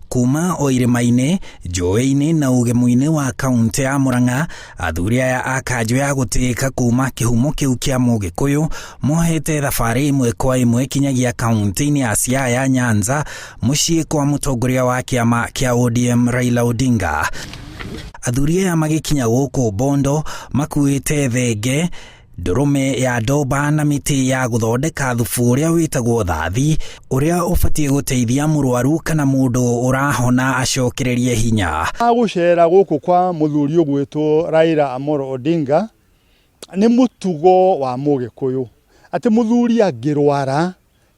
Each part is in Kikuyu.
Kuma o irĩma-inĩ, njũĩ-inĩ na ũgemu-inĩ wa kauntĩ ya Murang'a, athuri aya a kanjũ ya gũtĩĩka kuma kĩhumo kĩu kĩa Mũgĩkũyũ mohete thabarĩ ĩmwe kwa ĩmwe kinyagia kauntĩ-inĩ ya Siaya, Nyanza, mũciĩ kwa mũtongoria wa kĩama kĩa ODM Raila Odinga. Athuri aya magĩkinya gũkũ Bondo makuĩte thenge, ndũrũme ya ndomba na mĩtĩ ya gũthondeka thubu ũrĩa wĩtagwo thathi, ũrĩa ũbatiĩ gũteithia mũrwaru kana mũndũ ũrahona acokererie hinya. Gũcera gũkũ kwa mũthuri ũgwĩtwo Raila Amolo Odinga nĩ mũtugo wa Mũgĩkũyũ atĩ mũthuri angĩrwara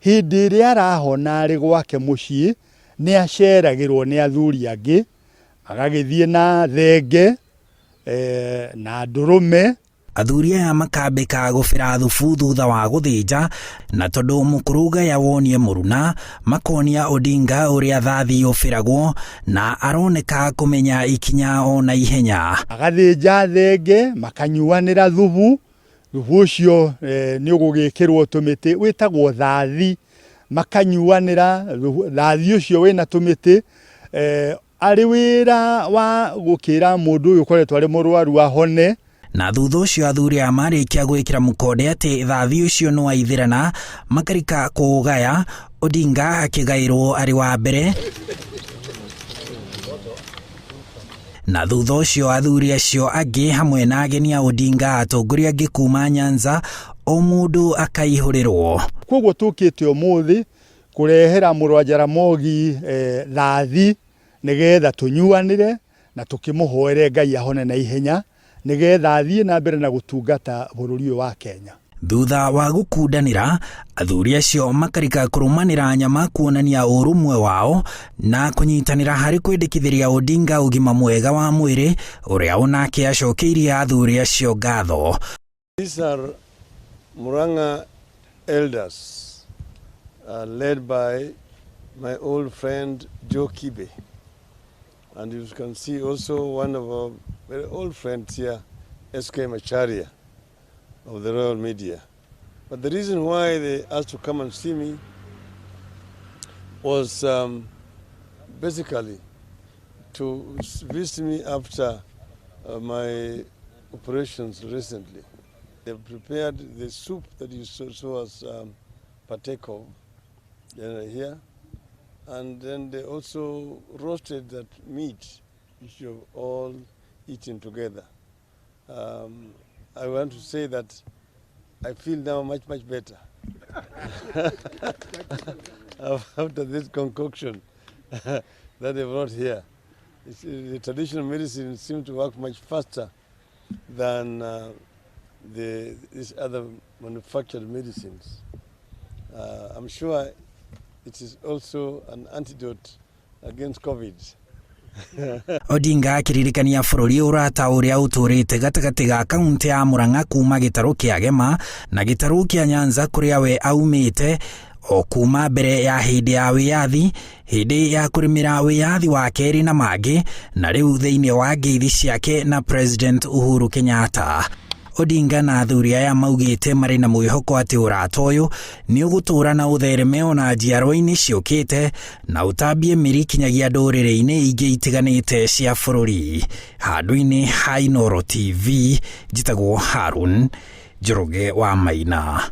hĩndĩ ĩrĩa arahona arĩ gwake mũciĩ nĩ aceragĩrwo nĩ athuri angĩ, agagĩthiĩ na thenge na ndũrũme. Athuri aya makambĩka gũbĩra thubu thutha wa gũthĩnja, na tondũ mũkũrũ gaya wonie mũruna, makonia Odinga ũrĩa thathi ũbĩragwo na aroneka kũmenya ikinya o na ihenya. Magathĩnja thenge, makanyuanĩra thubu, thubu ũcio nĩ ũgũgĩkĩrwo tũmĩtĩ wĩtagwo thathi, makanyuanĩra thathi ũcio wĩna tũmĩtĩ Arĩ wĩra wa gũkĩra mũndũ ũyũ ũkoretwo arĩ mũrwaru ahone. Na thutha ũcio athuri aya marĩkia gwĩkĩra mũkonde atĩ thathi ũcio nĩ waithĩrana, makarika kũũgaya, Odinga akĩgaĩrwo arĩ wa mbere, na thutha ũcio athuri acio angĩ hamwe na ageni a Odinga, atongoria angĩ kuma Nyanza, o mũndũ akaihũrĩrwo. Kwoguo tũkĩte ũmũthĩ kũrehera mũrũ wa Jaramogi thathi nĩgetha tũnyuanĩre na tũkĩmũhoere Ngai ahone na ihenya nĩgetha athiĩ na mbere na gũtungata bũrũri ũyũ wa Kenya. Thutha wa gũkundanĩra, athuri acio makarika kũrũmanĩra nyama kuonania ũrũmwe wao na kũnyitanĩra harĩ kwendekithĩria Odinga ũgima mwega wa mwĩrĩ ũrĩa onake acokeirie athuri acio ngatho. These are Murang'a elders led by my old friend Joe Kibe. And you can see also one of our very old friends here, SK Macharia of the Royal Media. But the reason why they asked to come and see me was basically to visit me after my operations recently. They've prepared the soup that you saw us partake of here, and then they also roasted that meat which you have all eaten together. I want to say that I feel now much, much better after this concoction that they brought here. The traditional medicine seems to work much faster than these other manufactured medicines. I'm sure it is also an antidote against COVID. Odinga akĩririkania bũrũri ũrata ũrĩa ũtũrĩte gatagatĩ ga kaunti ya Murang'a kuma gĩtarũ kĩa Gema na gĩtarũ kĩa Nyanza kũrĩa we aumĩte o kuma mbere ya hĩndĩ ya wĩyathi, hĩndĩ ya kũrĩmĩra wĩyathi wa kerĩ na mangĩ, na rĩu thĩinĩ wa ngeithi ciake na President Uhuru Kenyatta. Odinga na athuri aya maugĩte marĩ na mwĩhoko atĩ ũrata ũyũ nĩ ũgũtũũra na ũthereme ona njiarwa-inĩ ciũkĩte na ũtambie mĩri kinyagia ndũrĩrĩ-inĩ ingĩ itiganĩte cia bũrũri. Handũ-inĩ ha Inooro TV, njĩtagwo Harun Njoroge wa Maina.